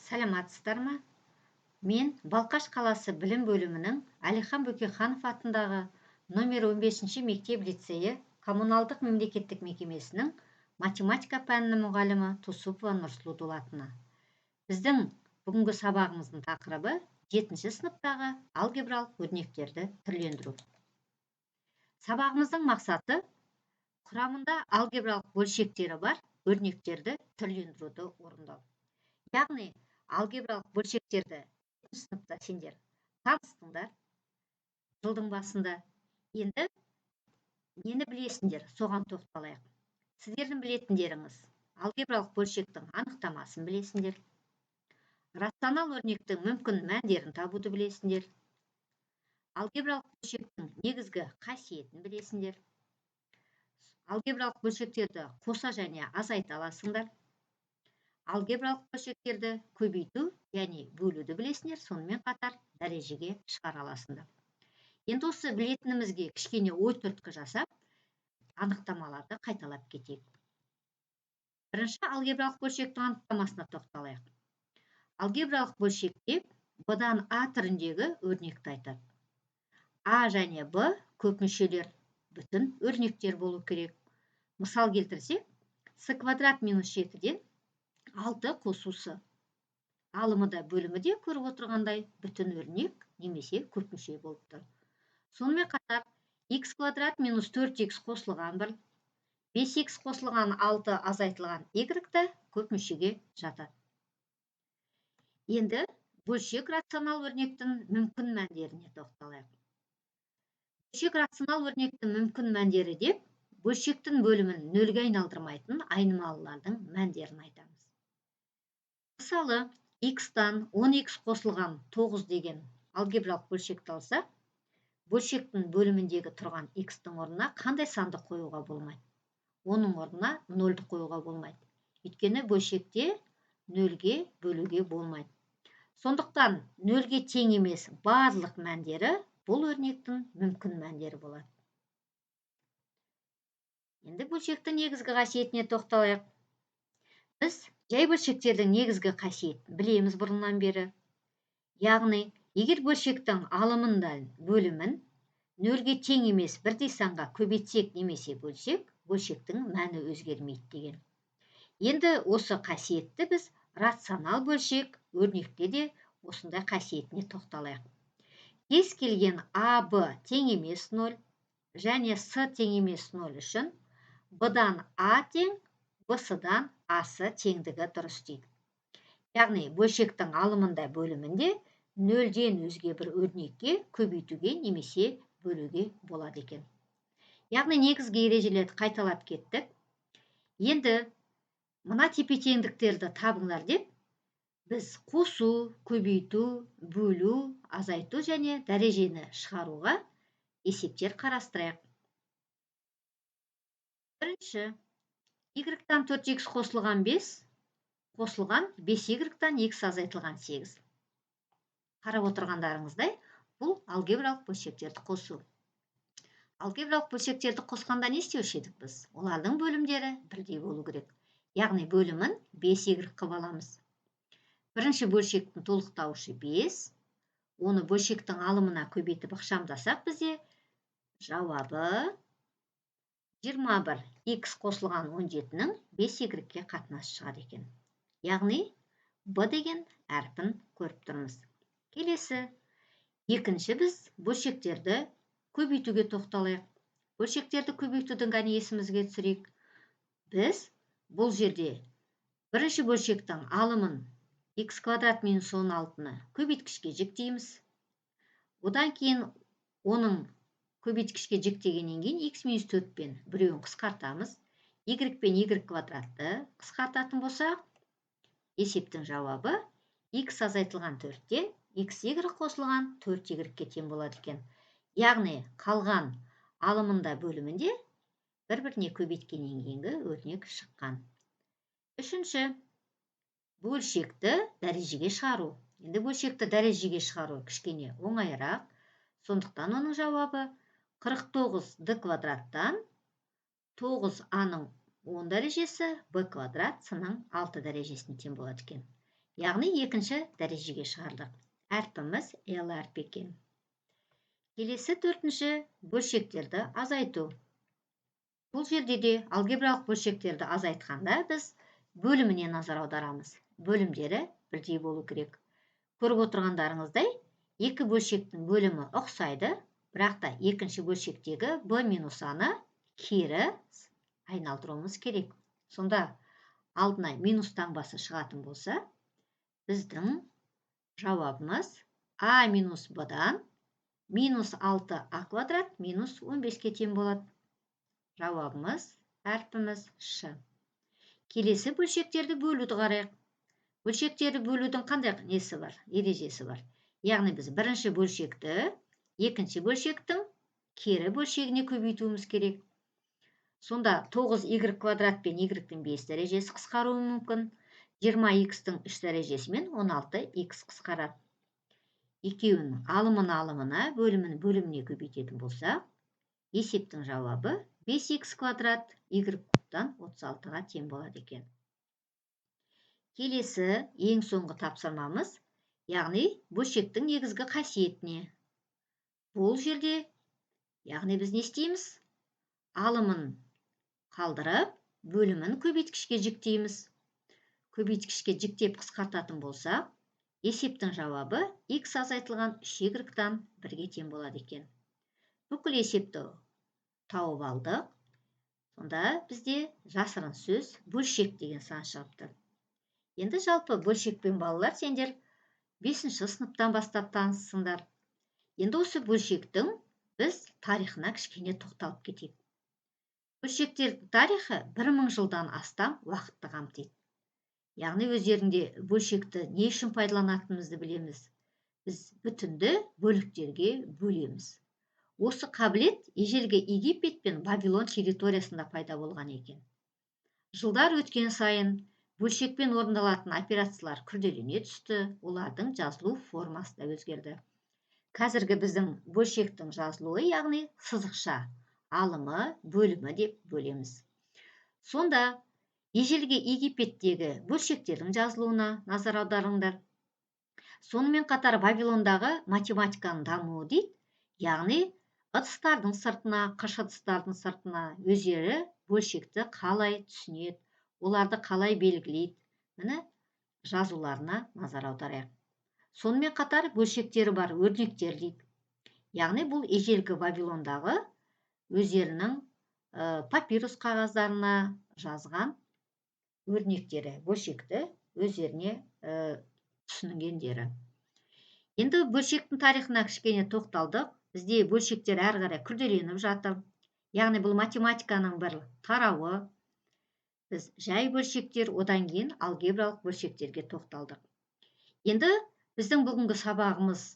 Саламатсыздар ма? Мен Балқаш қаласы білім бөлімінің Әлихан Бөкейханов атындағы номер 15-ші мектеп лицейі коммуналдық мемлекеттік мекемесінің математика пәнінің мұғалімі Тусупова Нұрсұлу Дулатовна. Біздің бүгінгі сабағымыздың тақырыбы: жетінші сыныптағы алгебралық өрнектерді түрлендіру. Сабағымыздың мақсаты: құрамында алгебралық бөлшектері бар өрнектерді түрлендіруді орындау. Яғни алгебралық бөлшектерді сыныпта сендер таныстыңдар жылдың басында. Енді нені білесіңдер, соған тоқталайық. Сіздердің білетіндеріңіз: алгебралық бөлшектің анықтамасын білесіңдер, рационал өрнектің мүмкін мәндерін табуды білесіңдер, алгебралық бөлшектің негізгі қасиетін білесіңдер, алгебралық бөлшектерді қоса және азайта аласыңдар, алгебралық бөлшектерді көбейту және бөлуді білесіңдер, сонымен қатар дәрежеге шығара аласыңдар. Енді осы білетінімізге кішкене ой түрткі жасап, анықтамаларды қайталап кетейік. Бірінші алгебралық бөлшектің анықтамасына тоқталайық. Алгебралық бөлшек деп б-дан а түріндегі өрнекті айтады. А және б көп мүшелер, бүтін өрнектер болу керек. Мысал келтірсек, с квадрат минус жетіден алты қосу с. Алымы да, бөлімі де, көріп отырғандай, бүтін өрнек немесе көп мүше болып тұр. Сонымен қатар х квадрат минус 4х қосылған 1, 5х қосылған 6 азайтылған y та көп мүшеге жатады. Енді бөлшек рационал өрнектің мүмкін мәндеріне тоқталайық. Бөлшек рационал өрнектің мүмкін мәндері деп бөлшектің бөлімін нөлге айналдырмайтын айнымалылардың мәндерін айтамыз. Мысалы, х-тан 10х қосылған 9 деген алгебралық бөлшекті алсақ, бөлшектің бөліміндегі тұрған х-тің орнына қандай санды қоюға болмайды? Оның орнына нөлді қоюға болмайды, өйткені бөлшекте нөлге бөлуге болмайды. Сондықтан нөлге тең емес барлық мәндері бұл өрнектің мүмкін мәндері болады. Енді бөлшектің негізгі қасиетіне тоқталайық. Біз жай бөлшектердің негізгі қасиетін білеміз бұрыннан бері. Яғни егер бөлшектің алымында бөлімін нөлге тең емес бірдей санға көбейтсек немесе бөлсек, бөлшектің мәні өзгермейді деген. Енді осы қасиетті біз рационал бөлшек өрнекте де осындай қасиетіне тоқталайық. Кез келген а, б тең емес 0 және с тең емес 0 үшін б-дан а тең бс-дан ас теңдігі дұрыс дейді. Яғни бөлшектің алымында, бөлімінде нөлден өзге бір өрнекке көбейтуге немесе бөлуге болады екен. Яғни негізгі ережелерді қайталап кеттік. Енді мына тепе теңдіктерді табыңдар деп, біз қосу, көбейту, бөлу, азайту және дәрежені шығаруға есептер қарастырайық. Бірінші: y-тан 4x қосылған 5 қосылған 5y-тан x азайтылған 8. Қарап отырғандарыңыздай, бұл алгебралық бөлшектерді қосу. Алгебралық бөлшектерді қосқанда не істеуші едік біз? Олардың бөлімдері бірдей болу керек. Яғни бөлімін 5y қылып аламыз. Бірінші бөлшектің толықтауышы 5. Оны бөлшектің алымына көбейтіп ықшамдасақ, бізде жауабы 21 x қосылған 17-нің 5y-ке қатынасы шығады екен. Яғни b деген әрпін көріп тұрмыз. Келесі екінші біз бөлшектерді көбейтуге тоқталайық. Бөлшектерді көбейтудің, кәне, есімізге түсірейік. Біз бұл жерде бірінші бөлшектің алымын, x квадрат минус 16-ны, көбейткішке жіктейміз. Одан кейін оның көбейткішке жіктегеннен кейін x минус 4 пен біреуін қысқартамыз. Y пен y квадратты қысқартатын болсақ, есептің жауабы x азайтылған 4-тен xy қосылған 4y-ке тең болады екен. Яғни қалған алымында, бөлімінде бір біріне көбейткеннен кейінгі өрнек шыққан. Үшінші, бөлшекті дәрежеге шығару. Енді бөлшекті дәрежеге шығару кішкене оңайырақ. Сондықтан оның жауабы 49 д квадраттан 9 а-ның 10 дәрежесі б квадрат с-ның 6 дәрежесіне тең болады екен. Яғни екінші дәрежеге шығардық. Әрпіміз L әрпі екен. Келесі төртінші бөлшектерді азайту. Бұл жерде де алгебралық бөлшектерді азайтқанда біз бөліміне назар аударамыз. Бөлімдері бірдей болу керек. Көріп отырғандарыңыздай, екі бөлшектің бөлімі ұқсайды, бірақ та екінші бөлшектегі b минус аны кері айналдыруымыз керек. Сонда алдына минус таңбасы шығатын болса, біздің жауабымыз а минус б-дан минус 6 а квадрат минус 15-ке тең болады. Жауабымыз әрпіміз Ш. Келесі бөлшектерді бөлуді қарайық. Бөлшектерді бөлудің қандай несі бар, ережесі бар? Яғни біз бірінші бөлшекті екінші бөлшектің кері бөлшегіне көбейтуіміз керек. Сонда 9y квадрат пен y-тің 5 дәрежесі қысқаруы мүмкін. 20x-тің 3 дәрежесі мен 16x қысқарады. Екеуін алымын алымына, бөлімін бөліміне көбейтетін болсақ, есептің жауабы 5x квадрат y кубтан 36-ға тең болады екен. Келесі ең соңғы тапсырмамыз, яғни бөлшектің негізгі қасиетіне. Бұл жерде, яғни біз не істейміз? Алымын қалдырып, бөлімін көбейткішке жіктейміз. Көбейткішке жіктеп қысқартатын болсақ, есептің жауабы x азайтылған 3y-тан 1-ге тең болады екен. Бүкіл есепті тауып алдық. Сонда бізде жасырын сөз бөлшек деген сан шығыпты. Енді жалпы бөлшекпен, балалар, сендер 5 сыныптан бастап таныссыңдар. Енді осы бөлшектің біз тарихына кішкене тоқталып кетейік. Бөлшектердің тарихы 1000 жылдан астам уақытты қамтиды. Яғни өздеріңде бөлшекті не үшін пайдаланатынымызды білеміз. Біз бүтінді бөліктерге бөлеміз. Осы қабілет ежелгі Египет пен Вавилон территориясында пайда болған екен. Жылдар өткен сайын бөлшекпен орындалатын операциялар күрделене түсті, олардың жазылу формасы да өзгерді. Қазіргі біздің бөлшектің жазылуы, яғни сызықша, алымы, бөлімі деп бөлеміз. Сонда ежелгі Египеттегі бөлшектердің жазылуына назар аударыңдар. Сонымен қатар Вавилондағы математиканың дамуы дейді, яғни ыдыстардың сыртына, қыш ыдыстардың сыртына өздері бөлшекті қалай түсінеді, оларды қалай белгілейді, міне, жазуларына назар аударайық. Сонымен қатар бөлшектері бар өрнектер дейді. Яғни бұл ежелгі Вавилондағы өздерінің папирус қағаздарына жазған өрнектері, бөлшекті өздеріне түсінгендері. Енді бөлшектің тарихына кішкене тоқталдық. Бізде бөлшектер әрі қарай күрделеніп жатыр. Яғни бұл математиканың бір тарауы. Біз жай бөлшектер, одан кейін алгебралық бөлшектерге тоқталдық. Енді біздің бүгінгі сабағымыз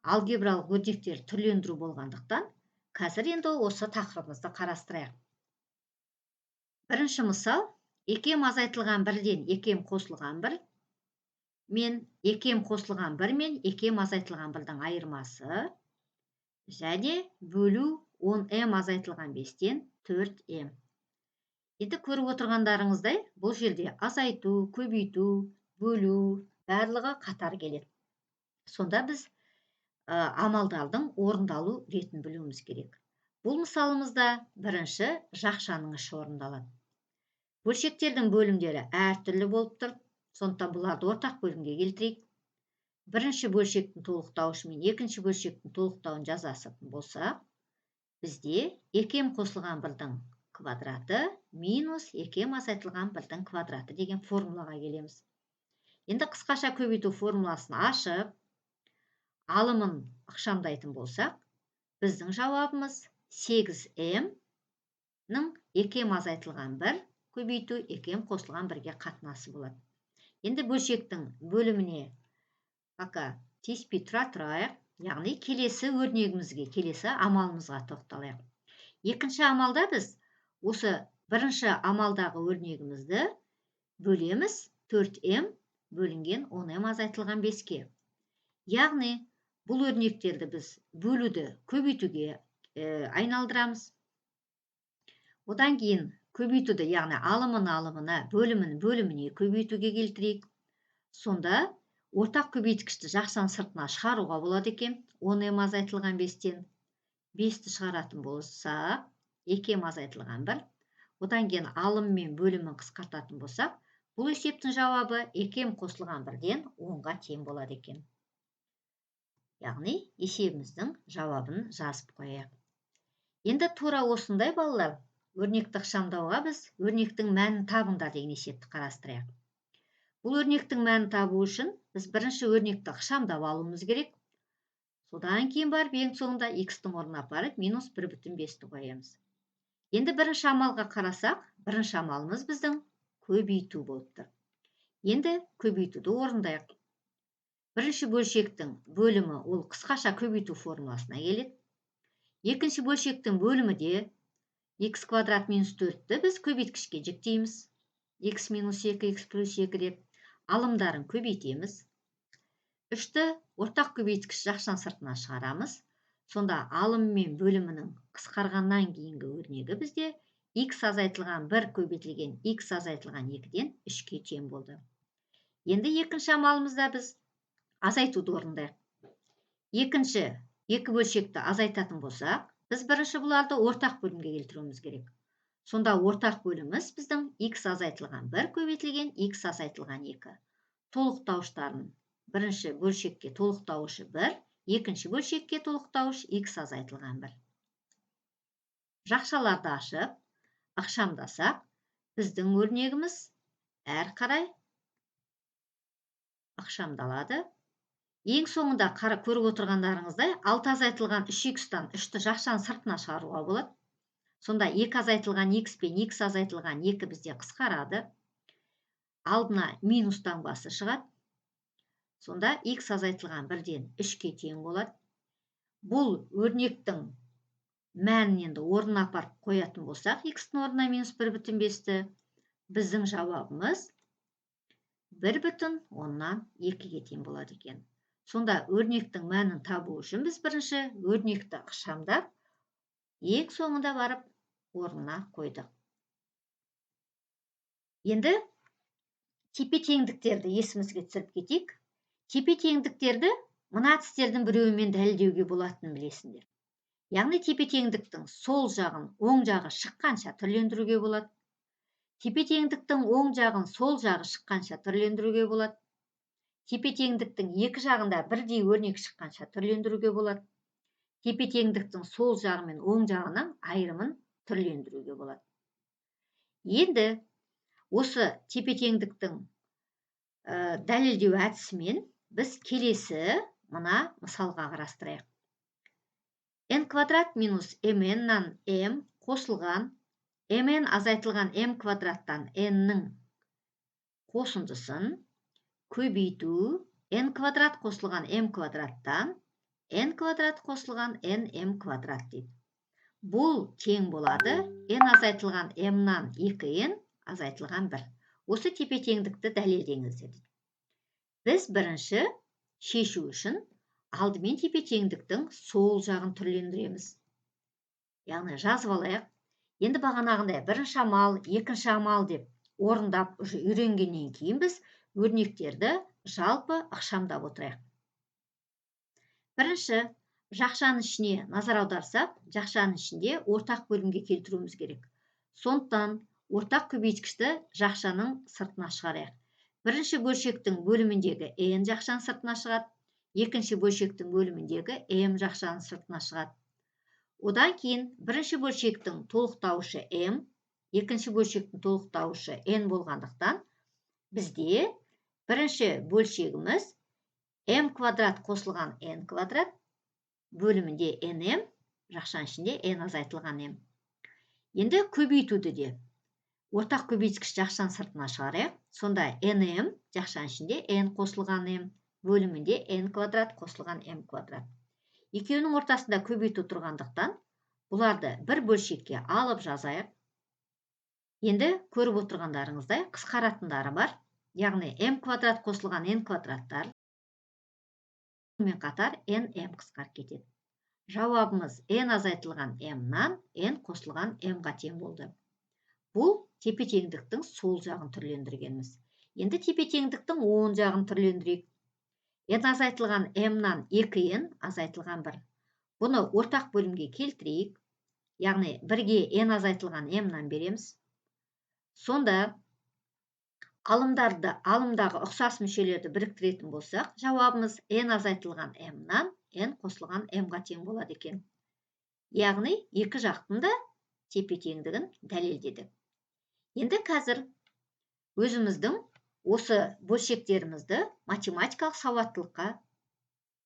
алгебралық өрнектер түрлендіру болғандықтан, қазір енді осы тақырыбымызды қарастырайық. Бірінші мысал: 2 м азайтылған 1-ден 2 м қосылған 1 мен 2 м қосылған 1 мен 2 м азайтылған 1-дің айырмасы және бөлу 10 м азайтылған 5-тен 4 м. Енді көріп отырғандарыңыздай, бұл жерде азайту, көбейту, бөлу барлығы қатар келеді. Сонда біз амалдардың орындалу ретін білуіміз керек. Бұл мысалымызда бірінші жақшаның іші орындалады. Бөлшектердің бөлімдері әртүрлі болып тұр, сондықтан бұларды ортақ бөлімге келтірейік. Бірінші бөлшектің толықтауышы мен екінші бөлшектің толықтауын жазасатын болсақ, бізде 2 м қосылған 1-дің квадраты минус 2 м азайтылған 1-дің квадраты деген формулаға келеміз. Енді қысқаша көбейту формуласын ашып, алымын ықшамдайтын болсақ, біздің жауабымыз 8 м-нің 2 м азайтылған 1 көбейту 2 м қосылған 1-ге қатынасы болады. Енді бөлшектің бөліміне пока тиіспей тұра тұрайық, яғни келесі өрнегімізге, келесі амалымызға тоқталайық. Екінші амалда біз осы бірінші амалдағы өрнегімізді бөлеміз 4 м бөлінген 10 м азайтылған 5-ке. Яғни бұл өрнектерді біз бөлуді көбейтуге айналдырамыз. Одан кейін көбейтуді, яғни алымын алымына, бөлімін бөліміне көбейтуге келтірейік. Сонда ортақ көбейткішті жақшаның сыртына шығаруға болады екен. 10 м азайтылған 5-тен 5-ті шығаратын болсақ, 2 м азайтылған 1. Одан кейін алым мен бөлімін қысқартатын болсақ, бұл есептің жауабы 2 м қосылған 1-ден 10-ға тең болады екен. Яғни есебіміздің жауабын жазып қояйық. Енді тура осындай, балалар, өрнекті ықшамдауға біз өрнектің мәнін табыңдар деген есепті қарастырайық. Бұл өрнектің мәнін табу үшін біз бірінші өрнекті ықшамдап алуымыз керек. Содан кейін барып ең соңында x-тің орнына апарып минус 1,5-ті қоямыз. Енді бірінші амалға қарасақ, бірінші амалымыз біздің көбейту болып тұр. Енді көбейтуді орындайық. Бірінші бөлшектің бөлімі ол қысқаша көбейту формуласына келеді. Екінші бөлшектің бөлімі де x квадрат минус 4-ті біз көбейткішке жіктейміз. X минус 2, x плюс 2 деп алымдарын көбейтеміз. Үшті ортақ көбейткіш жақшаның сыртына шығарамыз. Сонда алым мен бөлімінің қысқарғаннан кейінгі өрнегі бізде x азайтылған 1 көбейтілген x азайтылған 2-ден 3-ке тең болды. Енді екінші амалымызда біз азайтуды орындайық. Екінші екі бөлшекті азайтатын болсақ, біз бірінші бұларды ортақ бөлімге келтіруіміз керек. Сонда ортақ бөліміміз біздің x азайтылған 1 көбейтілген x азайтылған 2. Толықтауыштарын бірінші бөлшекке толықтауышы 1, екінші бөлшекке толықтауыш x азайтылған 1. Жақшаларды ашып, ықшамдасақ, біздің өрнегіміз әрі қарай ықшамдалады. Ең соңында қара, көріп отырғандарыңыздай, 6 азайтылған 3x-тан 3-ті жақшаның сыртына шығаруға болады. Сонда 2 азайтылған x пен x азайтылған 2 бізде қысқарады. Алдына минус таңбасы шығады. Сонда x азайтылған 1-ден 3-ке тең болады. Бұл өрнектің мәнін енді орнына апарып қоятын болсақ, x-тің орнына минус 1,5-ті, біздің жауабымыз 1,2-ге тең болады екен. Сонда өрнектің мәнін табу үшін біз бірінші өрнекті ықшамдап, ең соңында барып орнына қойдық. Енді тепе-теңдіктерді есімізге түсіріп кетейік. Тепе-теңдіктерді мына әдістердің біреуімен дәлелдеуге болатынын білесіңдер. Яғни тепе-теңдіктің сол жағын оң жағы шыққанша түрлендіруге болады. Тепе-теңдіктің оң жағын сол жағы шыққанша түрлендіруге болады. Тепе-теңдіктің екі жағында бірдей өрнек шыққанша түрлендіруге болады. Тепе-теңдіктің сол жағы мен оң жағының айырымын түрлендіруге болады. Енді осы тепе-теңдіктің дәлелдеу әдісімен біз келесі мына мысалға қарастырайық. N квадрат минус mn-нан m қосылған mn азайтылған m квадраттан n-нің қосындысын көбейту n квадрат қосылған m квадраттан n квадрат қосылған n m квадрат дейді. Бұл тең болады n азайтылған m-нан 2n азайтылған 1. Осы тепе-теңдікті дәлелдеңіздер дейді. Біз бірінші шешу үшін алдымен тепе-теңдіктің сол жағын түрлендіреміз. Яғни жазып алайық. Енді бағанағындай бірінші амал, екінші амал деп орындап уже үйренгеннен кейін біз өрнектерді жалпы ықшамдап отырайық. Бірінші жақшаның ішіне назар аударсақ, жақшаның ішінде ортақ бөлімге келтіруіміз керек. Сондықтан ортақ көбейткішті жақшаның сыртына шығарайық. Бірінші бөлшектің бөліміндегі n жақшаның сыртына шығады, екінші бөлшектің бөліміндегі m жақшаның сыртына шығады. Одан кейін бірінші бөлшектің толықтауышы m, екінші бөлшектің толықтауышы n болғандықтан, бізде бірінші бөлшегіміз m квадрат қосылған n квадрат, бөлімінде nm, жақшаның ішінде n азайтылған m. Енді көбейтуді де ортақ көбейткіш жақшаның сыртына шығарайық. Сонда nm, жақшаның ішінде n қосылған m, бөлімінде n квадрат қосылған m квадрат. Екеуінің ортасында көбейту тұрғандықтан, бұларды бір бөлшекке алып жазайық. Енді көріп отырғандарыңыздай, қысқаратындары бар, яғни m квадрат қосылған n квадраттар мен қатар n m қысқарып кетеді. Жауабымыз n азайтылған m-нан n қосылған m-ға тең болды. Бұл тепе-теңдіктің сол жағын түрлендіргеніміз. Енді тепе-теңдіктің оң жағын түрлендірейік. N азайтылған m-нан 2n азайтылған 1. Бұны ортақ бөлімге келтірейік. Яғни бірге n азайтылған m-нан береміз. Сонда алымдарды, алымдағы ұқсас мүшелерді біріктіретін болсақ, жауабымыз n азайтылған m-нан n қосылған m-ға тең болады екен. Яғни екі жақтың да тепе-теңдігін дәлелдедік. Енді қазір өзіміздің осы бөлшектерімізді математикалық сауаттылыққа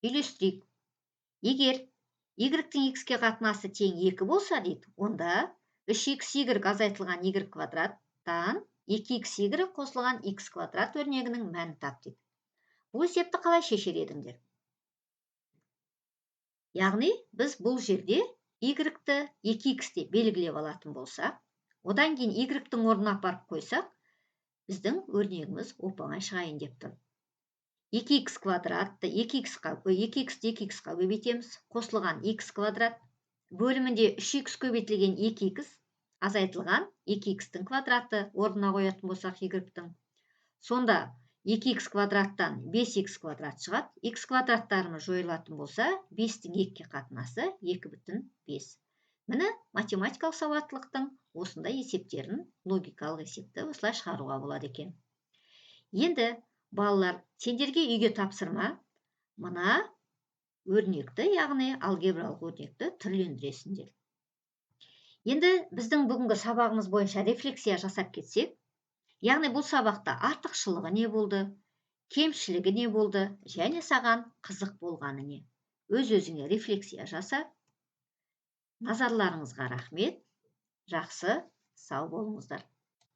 үйлестірейік. Егер y-тің x-ке қатынасы тең 2 болса дейді, онда 3xy азайтылған y квадраттан 2xy қосылған x квадрат өрнегінің мәнін тап дейді. Бұл есепті қалай шешер едіңдер? Яғни біз бұл жерде y-ті 2x деп белгілеп алатын болсақ, одан кейін y-тің орнына апарып қойсақ, біздің өрнегіміз оп оңай шығайын деп тұр. 2x квадратты 2x-қа, 2x-ті 2x-қа көбейтеміз, қосылған x квадрат бөлімінде 3x көбейтілген 2x азайтылған 2x-тің квадраты, орнына қоятын болсақ y-тің. Сонда 2x квадраттан 5x квадрат шығады. X квадраттарымыз жойылатын болса, 5-тің 2-ге қатынасы 2,5. Міне, математикалық сауаттылықтың осындай есептерін, логикалық есепті осылай шығаруға болады екен. Енді, балалар, сендерге үйге тапсырма: мына өрнекті, яғни алгебралық өрнекті түрлендіресіңдер. Енді біздің бүгінгі сабағымыз бойынша рефлексия жасап кетсек, яғни бұл сабақта артықшылығы не болды, кемшілігі не болды және саған қызық болғаны не? Өз өзіңе рефлексия жаса. Назарларыңызға рахмет. Жақсы, сау болыңыздар.